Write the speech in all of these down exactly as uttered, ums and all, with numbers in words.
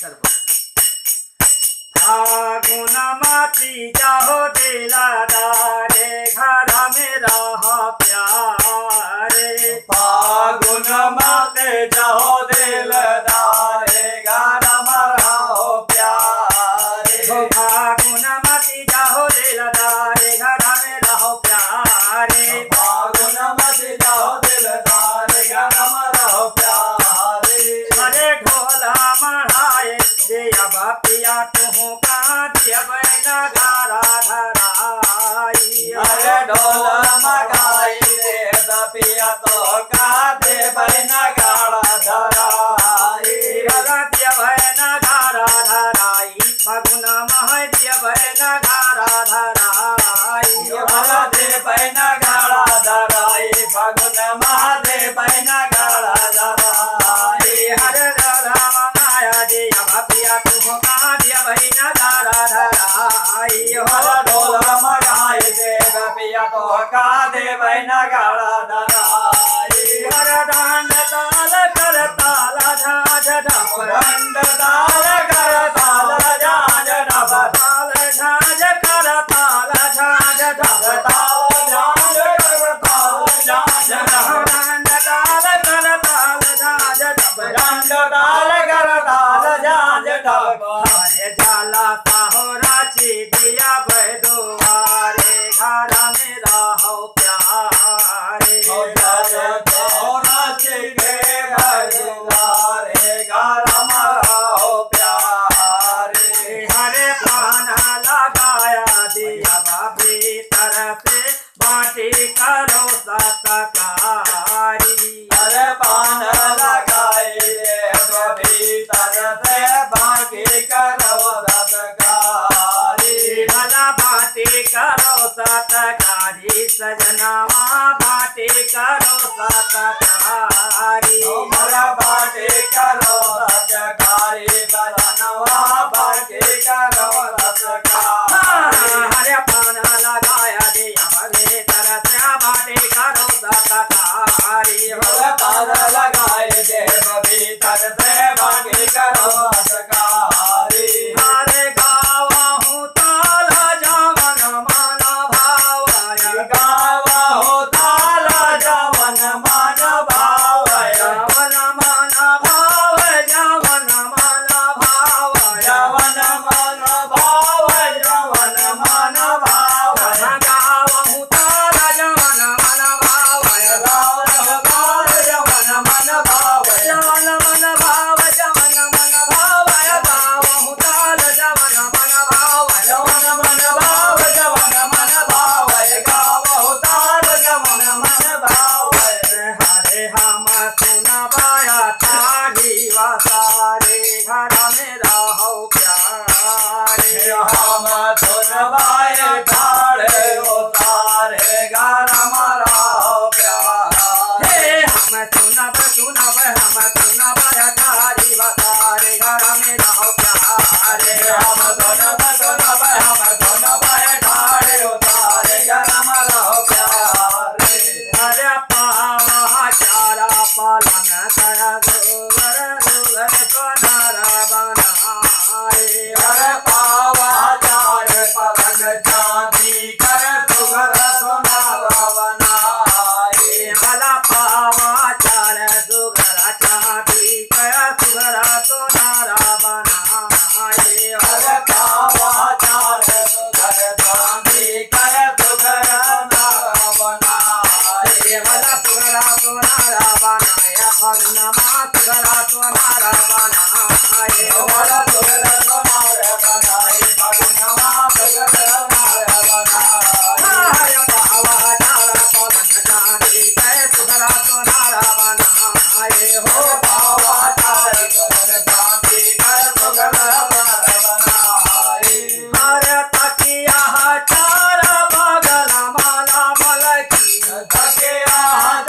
चल बोल। फागुन मति जाहो दिलदारे, घर में रहो प्यारे। फागुन मति जाहो दिलदारे, घर में रहो प्यारे। हो फागुन मति जाहो दिलदारे, घर में रहो प्यारे। फागुन मति जाहो दिलदारे, घर में रहो प्यारे। अरे ढोल मढ़ाए दे अब पिया तुहका देबै नगाड़ा धराई। अरे ढोल मढ़ाए दे अब पिया तुहका देबै नगाड़ा धराई। अरे देबै नगाड़ा धराई, फागुन महि देबै नगाड़ा धराई। अरे देबै नगाड़ा धराई, फागुन महि देबै नगाड़ा धराई। हरे राम माया जी, अब पिया तुहका देबै नगाड़ा धराई। हो ढोल मढ़ाए दे अब पिया तुहका देबै नगाड़ा धराई। हरे ढंड ताल करताल झांझ ढप। ढंड ताल करताल झांझ ढप। ताल झांझ करताल झांझ ढप। ताल झांझ करताल झांझ ढप। ढंड ताल करताल झांझ ढप। ढंड ताल करताल झांझ ढप। अरे जाला साहो राची देबै दुआरे, घर में रहो प्यारे। हो जाला साहो राची देबै दुआरे, घर में रहो प्यारे। हरे पान लगाया दिया भीतर से, बाटी करो सत्कारी। अरे पान लगाई दे भीतर से, बाटी करो सत्कारी। भला बाटी करो सत्कारी, सजनवा बाटी करो सत्कारी। भला बाटी करो सत्कारी, सजनवा बाटी करो सत्कारी। हरे पान लगाया दे भीतर से, बाटी करो सत्कारी। हो पान लगाए दे भीतर से, बाटी करो सत्कारी। अरे गावहु ताल जवन मन भावै। गावहु ताल जवन मन भावै। जवन मन भावै, जवन मन भावै। जवन मन भावै, जवन मन भावै। गावहु ताल जवन मन भावै। गावहु ताल जवन मन भावै। जवन मन भावै, जवन मन भावै। गावहु ताल जवन मन भावै। जवन मन भावै, जवन मन भावै। गावहु ताल जवन मन भावै। हरे हम सुनबै ठाढ़ी वा सारे, घर में रहो प्यारे। हम सुनबै ठाढ़े ओ सारे, घर में रहो प्यारे। हे हम सुनब, सुनब, हम सुनबै ठाढ़ी वा सारे, घर में रहो प्यारे। हम सुनब, सुनब, हम सुनबै ठाढ़े ओ सारे, घर में रहो प्यारे। अरे पावा चार पलंग कर सुघर सुघर सोनार बनाए। अरे पावा चार पलंग चांदी कर सुघर सोनार बनाए। भला पावा चार सुघर चांदी कर सुघर सोनार बनाए। अरे पावा चार सुघर चांदी कर सुघर सोनार बनाए। भला सुघर सोनार बनाए, फगुनमा सुघर सोनार बनाए। भला सुघर सोनार बनाए, फगुनमा सुघर सोनार बनाए। हरे पावा चार पलंग चांदी कर सुघर सोनार बनाए। हो पावा चार पलंग चांदी कर सुघर सोनार बनाए। अरे तकिया चार बगल मलमल की। तकिया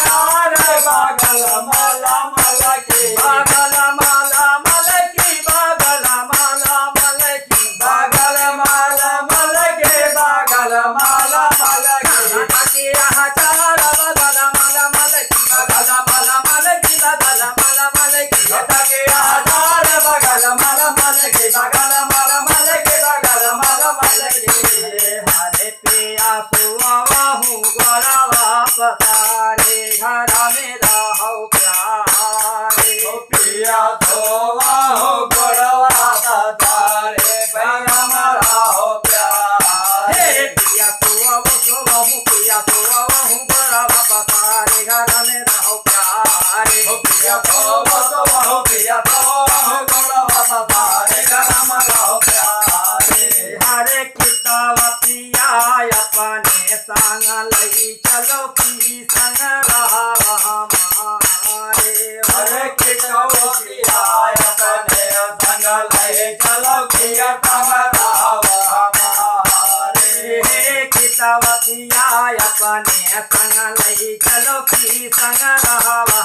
चार बगल मलमल की। बगल मलमल की, बगल मलमल की। बगल मलमल की, बगल मलमल की। तकिया चार बगल मलमल की। बगल मलमल की, बगल मलमल की। तकिया चार बगल मलमल पिया धोवा हो गोड़वा पसारे, भैया हमारा हो प्यारे। हे पिया धोवा हो, धोवा हो, पिया धोवा हो, गोड़वा पसारे, घर में रहो प्यारे। हो पिया धोवा, धोवा हो, पिया धोवा हो, गोड़वा पसारे, घर में रहो प्यारे। हरे किताब पिया अपने संग लई चलो की संग रहब हमारे। अरे किताब पिया अपने संग लई चलो की संग रहब हमारे। हे किताब पिया अपने संग लई चलो की संग रहब